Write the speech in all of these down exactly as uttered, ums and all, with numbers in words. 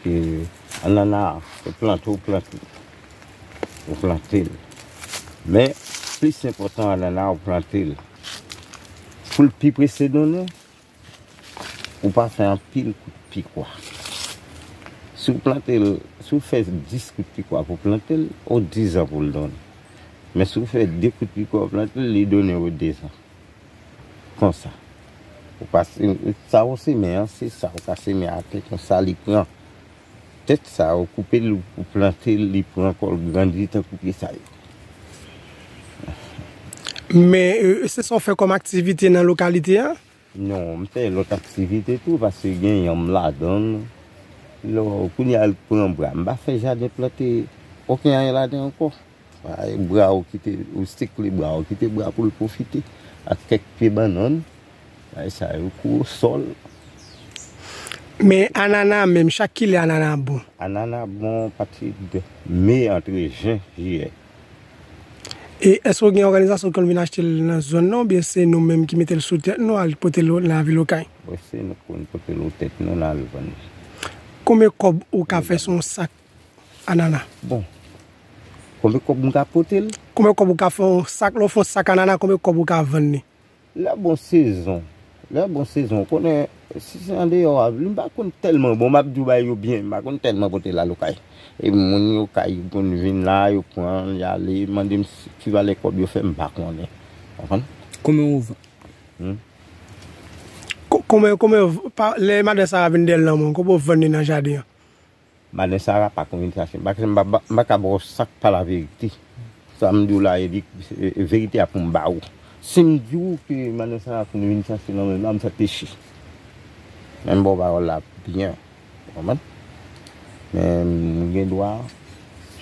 Ke anana, ou plante, ou plante. Ou plante l. Men, plis enpòtan anana, ou plante l. Pou l pi prese donnen, ou pa fè anpil kout pikwa. Si w plante l, si w fè dis kout pikwa pou plante l, ou dizan pou l donnen. Men si w fè de kout pikwa w plante l, li donnen w dezan. Konsa. Ou pa se-, sa ou semen an, se sa ou ka semen atè, konsa li pran. Tèt sa, ou koupe l, ou plante l, li pran kò l, grandi tankou pye sa yo. Men, e, se sa w fè kòm aktivite nan lokalite a? Non, m fè lòt aktivite tou, paske gen yanm ladan l. Lò, kounye a l pran bra. M pa fè jaden plante okenn anyen ladan ankò. Ay, bra ou kite, ou sekle bra ou, kite bra pou l pwofite ak kèk pye bannann. Ay, sa yo kou sòl. Men anana menm, chak kilè anana bon? Anana bon pati de me antre jen, jiyè. E èske w gen òganizasyon ki konn vin achte l nan zòn nan, oubyen se nou menm ki mete l sou tèt nou, al pote l nan lavil Okay? Wi, se nou konn pote l sou tèt nou, n al vann. Konbyen kòb ou ka fè sou yon sak anana? Bon, konbyen kòb m ka pote l? Konbyen kòb ou ka fè yon sak, lè w fè yon sak anana, konbyen kòb ou ka vann li? Lè bon sezon, lè bon sezon, ou konnen, si se andeyò a, li pa konn tèlman bon, m ap di w bagay yo byen, m pa konn tèlman pote l al Okay. E moun yo kay konn vin la, yo pran, y ale, mande m si, ki valè kòb yo fè, m pa konnen. Konprann? Konbyen ou vann? Hmm? Ko-, konbyen, konbyen, pa, lè madan Sara vin dèyè l nan men w, konbyen w vann li nan jaden an? Madan Sara pa konn vin chache m. Paske m pa, m pa ka ba w sa k pa laverite. Sa m di w la, e li, e, e verite a pou m ba ou. Si m di w ke madan Sara konn vin chache nan men m la, m fè peche. Men m ba w pawòl la byen. Ou konprann? Men m gen dwa,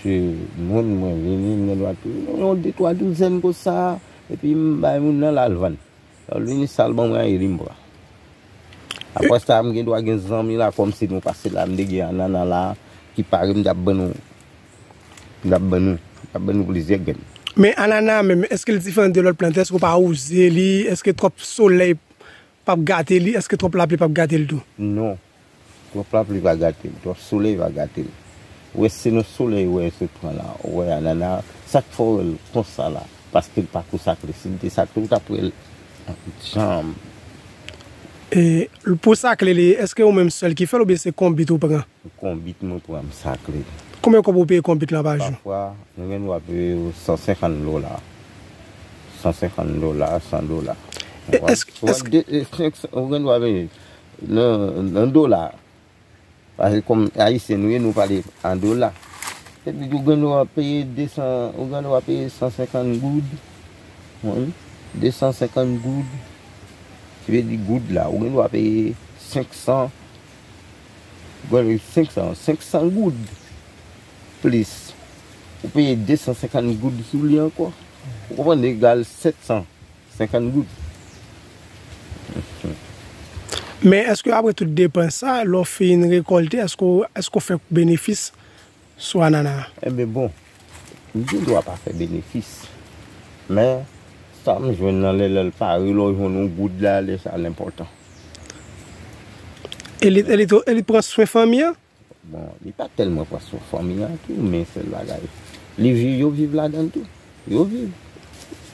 se moun mwen vini, m gen dwa tou, yon de twa douzèn konsa, epi m bay moun nan l al vann. Lè l vini sa l ban mwen an, e li m pran. Apre sa, m gen dwa gen zanmi la, kòmsi nou pase la, m te gen anana la, ki pare, m t ap ban nou, m t ap ban nou, m t ap ban nou plizyè grenn. Men anana a menm, èske l diferan de lòt plant? Èske w pa wouze li? Èske twòp solèy p ap gate li? Èske twòp lapli p ap gate l tou? Non. Twòp lapli pa gate l, twòp solèy pa gate l. Ou wè, se nan solèy ou wè l sot pran la, ou wè anana, sa k fè w wè l konsa la, paske l pa ko sakle. Si l te sakle, ou t ap wè l janm. E pou sakle li, èske ou menm sèl ki fè l oubyen se konbit ou pran? Konbit mwen pran, m sakle li. Konbyen kòb ou peye konbit lan pa jou? Pafwa, nou gen dwa peye w san senkant dola. San senkant dola, san dola. Ou gen dwa peye nan, nan dola. Paske kòm ayisyen nou ye, nou pale an dola. Epi ou gen dwa peye desan, ou gen dwa peye san senkant goud. Wi, desan senkant goud. Ki vle di goud la, ou gen dwa peye senksan, ou gen senk san, senksan goud plis. Ou peye desan senkant goud sou li ankò. Ou konprann, egal sèt san. Senkant goud. Men èske apre tout depans sa, lè w fin rekòlte, èske w, èske w fè benefis sou anana a? Enben bon, m gen dwa pa fè benefis. Men, sa m jwenn nan lè, lè l pare, lè w jwenn yon goud la, lè sa l enpòtan. E li, e li, e li pran swen fanmi an? Bon, li pa tèlman pran swen fanmi an tou, men sèl bagay. Li viv, yo viv ladan l tou. Yo viv.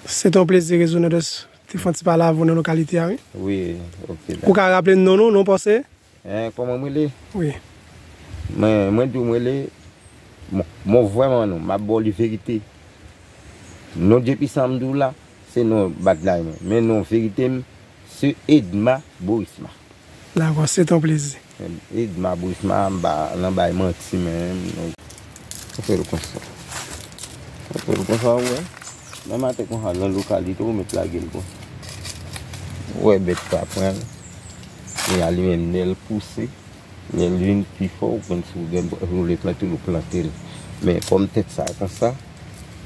Se te yon plezi, Rezo Nòdès, te fè yon ti pale avè w nan lokalite a, wi. Wi, oke, dakò. Ou ka raple n non nou, non pase? Hein, kòman m rele? Wi. Mwen, mwen di w m rele, bon, bon, vrèman non, m ap ba w li verite. Non, depi sa m di w la, se non badlay mwen. Men non verite m, se Edma Borisma. Dakò, se te yon plezi. Edma Borisma, m pa nan bay manti menm. Ou fè l konsa. Ou fè l konsa, ou wè. Nan maten konsa, nan lokalite, ou mèt lage l konsa. Ou wè bèt pa pran l. Kounye a li menm, lè l pouse, lè l vin pi fò, ou konn si w gen, si w vle plante l, ou plante l. Men kòm tèt sa konsa,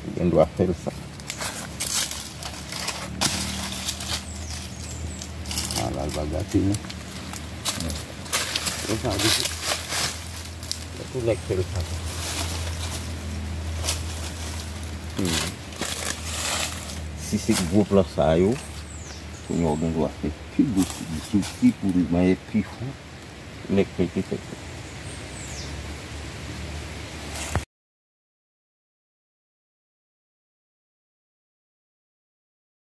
ou gen dwa fè l sa. Ala l pa gate non. Konsa, se tou nèg fè l sa. Hmm. Si se gwo plan sa yo, kounye a w gen dwa fè pi gwo zouti pou l manyen pi fò. Nèg fè l te fèt.